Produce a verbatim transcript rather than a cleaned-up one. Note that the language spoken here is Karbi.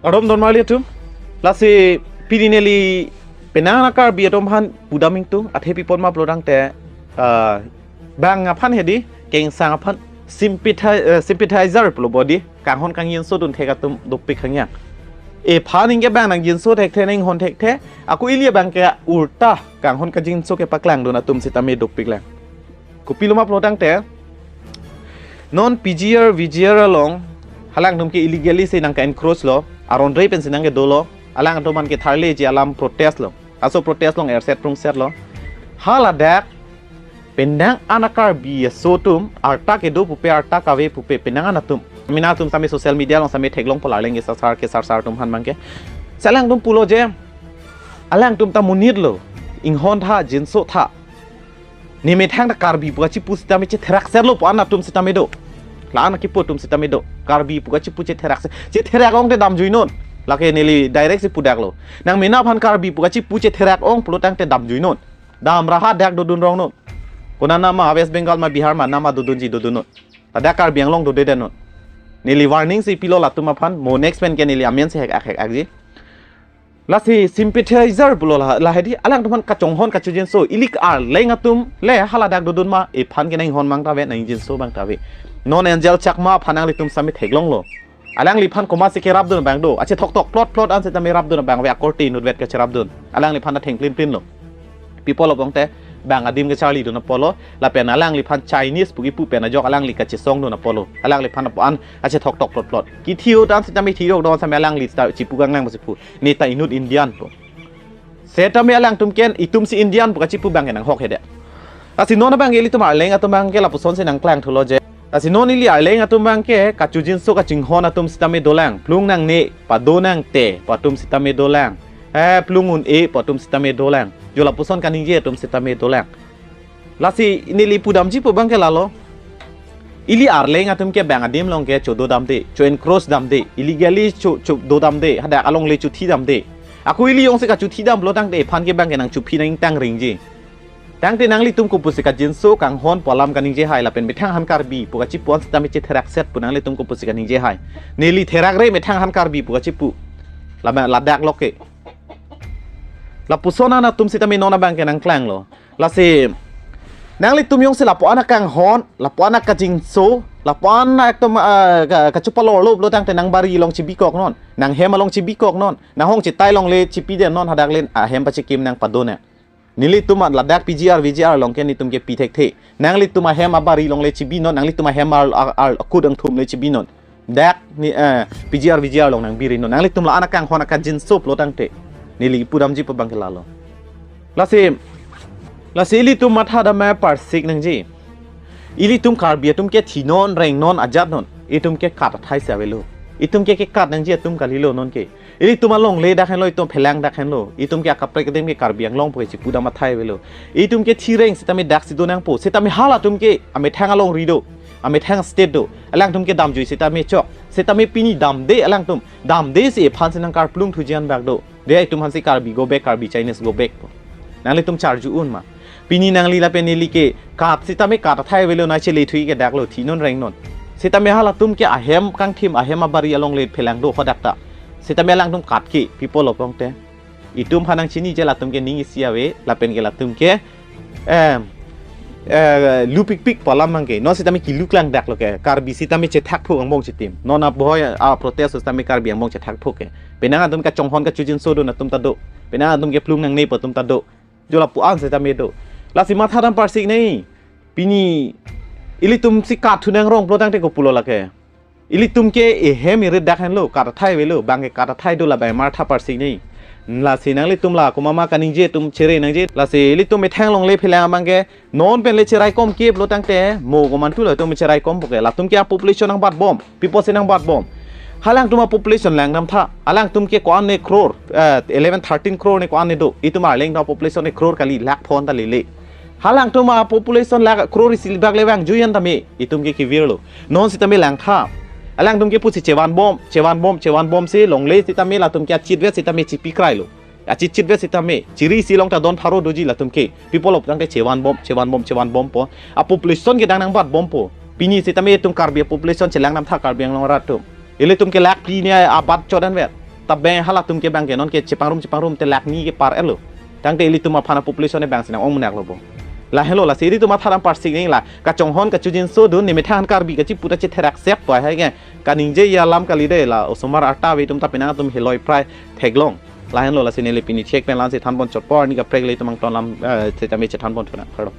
Kardom don marli atum. Lasi pini neli penang a Karbi atum aphan pudam ingtung, athe pi apot ma pulotangte, ah, bang aphan hedi, kengsang aphan sympathize, eh, sympathizer pulo bodi, kanghon kangjinso dunthek atum dopik hangyang. Ephan ingke bang nangjinso thekthe, nanghon thekthe, ako ili abangke ulta kanghon kangjinso kepaklangdun atum sitame dopik lang. Kopilo ma pulotangte, non P G R, V G R along, halangtum ke illegally si nangka-encroach lo, aron re pensi nangkedolo, alangtum aphan ketharleji alam protest lo. Laso protest along erset prungset lo. Haladak, penang a Karbi aso atum, arta kedo pupe, arta kave pupe, penang an atum. Mena atum sitame social media along sitame theklongpo, arleng kesar sar, kesar sar atum aphan abangke. Si alangtum pulo je, alangtum ta monit lo, inghon tha, jinso tha. Ne methang ta Karbi pu kachipu sitame chetherak serlo pu an atum sitame do. La-an kipu atum sitame do. Karbi pu kachipu chetherak ser. Chetherak ongte damjuinon. Lake neli direct si pudaklo. Nang mena aphan Karbi pu kachipu chetherak ong pulotangte damjuinon. Damra hadak dodun rongnon. Konat nama West Bengal ma Bihar ma nama dodunji dodunnon. Ladak Karbi Anglong dodedenon. Neli warning si pilo latum aphan, mo next pen ke neli amen si hek ak hek akji. Lasi sympathizer pulo la, la hedi, alangtum aphan kachonghon kachojinso, ili arleng atum le haladak dodun ma, ephan ke nanghon abang ta ave, nangjinso abang ta ave. Non Angel Chakma aphan nanglitum sitame theklonglo. Alangliphan komatsi kerapdun abang do, ache thoktok plot plot an sitame rapdun abang ave, akorte inutvet kacherapdun. Alangliphan ta thengklin klin lo. Pi apot pulotangte, bang adim kacharlidun apotlo, lapen alangliphan Chinese pu kipu pen ajok alangli kachesongdun apotlo. Alangliphan apo an ache thoktok plot plot. Kithi-o dan sitame thirok don sitame alangli sita chipu kanglang pusi pu. Ne ta inut Indian pu. Sitame alangtum ke itum si Indian pu kachipu abangke nanghok hede. Lasi non abangke ilitum arleng atum abangke lapuson si nangklang thulo je. Lasi non ili arleng atum abangke kachojinso kachinghon atum sitame dolang. Plung nangne, pado nangte pu atum sitame dolang. Eh, plung un-e pu atum sitame dolang. Jo lapuson kaningje atum sitame dolang. Lasi neli pudamji pu abangke lalo. Ili arleng atum ke bang adim along ke chodo damde, cho-encroach damde, illegally cho, chodo damde, hadak alongle chothi damde. Ako ili jongsi kachothi dam pulotangte ephan ke abangke nangchophi nangtang ringji. Tangte nanglitum kopusi kajinso kanghon pu alam kaningje hai lapen methang aphan Karbi pu kachipu an sitame chetherak set pu nanglitum kopusi kaningje hai. Neli therak re methang aphan Karbi pu kachipu. Lama ladak loke. Lapuson an atum sitame non abangke nangklanglo. Lasi nanglitum jongsi lapu-an akanghon, lapu-an akajinso, lapu-an ekdom, ah, ka, kachopalorlo pulotangte nang bari along chibikoknon, nang hem along chibikoknon, nang hong chetai alongle chipidenon, hadak le ahem pachikim nang padonang. Nelitum ladak P G R, V G R along ke netum ke pi thekthe. Nanglitum ahem abari alongle chibinon, nanglitum ahem ar, ar, ar, akut angthum le chibinon. Dak ne, eh, P G R, V G R along nangbirinon. Nanglitum la-an akanghon akajinso pulotangte. Neli pudamji pu abangke lalo. Lasi, lasi ilitum matha dam ma parsik nangji. Ilitum Karbi atum ke thinon rengnon ajatnon. Itum ke kat athai si avelo. Itum ke kekat nangji atum kalilo non ke. Ilitum alongle dak henlo, itum phelang dak henlo. Itum ke akaprek adim ke Karbi Anglong pu kachipu dam athai avelo. Itum ke thireng sitame daksi do nangpo. Sitame halatum ke amethang alongri do. Amethang state do. Alangtum ke damjui sitame chok. Sitame pini damde alangtum. Damde si ephan si nangkarplung thuji an bak do. De itum aphan si Karbi go back, Karbi Chinese go back pu. Nanglitum charju un ma. Pini nangli lapen neli ke kat sitame kat athai avelo, nangchelithui ke daklo thinon rengnon. Sitame halatum ke ahem kangthim ahem abari alongle phelang do hadak ta. Sitame alangtum kat ke pi apot pulotangte. Itum aphan nangchiniji latum ke ning isi ave, lapen ke latum ke, eh, eh, lupikpik pu alam abangke. Non sitame kilu klang daklo ke. Karbi sitame chethakphu angbong chitim. Non abohoi a protest sitame Karbi angbong chethakphu ke. Penang atum kachonghon kachojinso dun atum ta do. Penang atum ke plung nangne pu atum ta do. Jo lapu-an sitame do. Lasi matha dam parsik nai. Pini ilitum si kat thu nangrong pulotangte kopulo lake. Ilitum ke ehem irit dak henlo, kat athai avelo, abangke kat athai do, labang matha parsik nai. Lasi nanglitum la komat ma kaningje atum chere nangji. Lasi ilitum methang alongle phelang abangke non pen le cheraikom ke pulotangte mo komantu latum cheraikompo ke. Latum ke a population nangbatbom, pi apotsi nangbatbom. Halangtum a population langdam tha. Alangtum ke ko-an ne crore, eh, eleven, thirteen crore ne ko-an ne do. Itum arleng ta population ne crore kali, lakh phon ta lele. Halangtum a population lakh crore isi bak le vangjuiyan tame. Itum ke kevirlo. Non sitame langtha. Alangtum ke pusi chevanbom, chevanbom, chevanbom si longle sitame latum ke achitvet sitame chipikrailo. Achitchitvet sitame, chiri isi along ta don pharo doji latum ke. Pi apot pulotangte chevanbom, chevanbom, chevanbompo. A population kedang nangbatbompo. Pini sitame itum Karbi a population chelangdam tha Karbi Anglong arat atum. Ilitum ke lakh phli ne abat chodanvet. Tabang halatum ke bang ke non ke chepangrum chepangrum te lakh ni ke par elo. Tangte ilitum aphan a population e bang sinang ong munak lo bo. Lahenlo lasi ilitum atharam parsik ning la kachonghon kachojinso dun ni methang Karbi kachiputa chetherak sep po hai ke. Kaningje ya lam kali de la osomar arta ve tum ta penang atum heloi prai theklong. Lahenlo lasi neli pini chek pen lan si thanpon chotpo arni kaprek le tum angton lam, eh, setame chethanpon thuna. Kardom.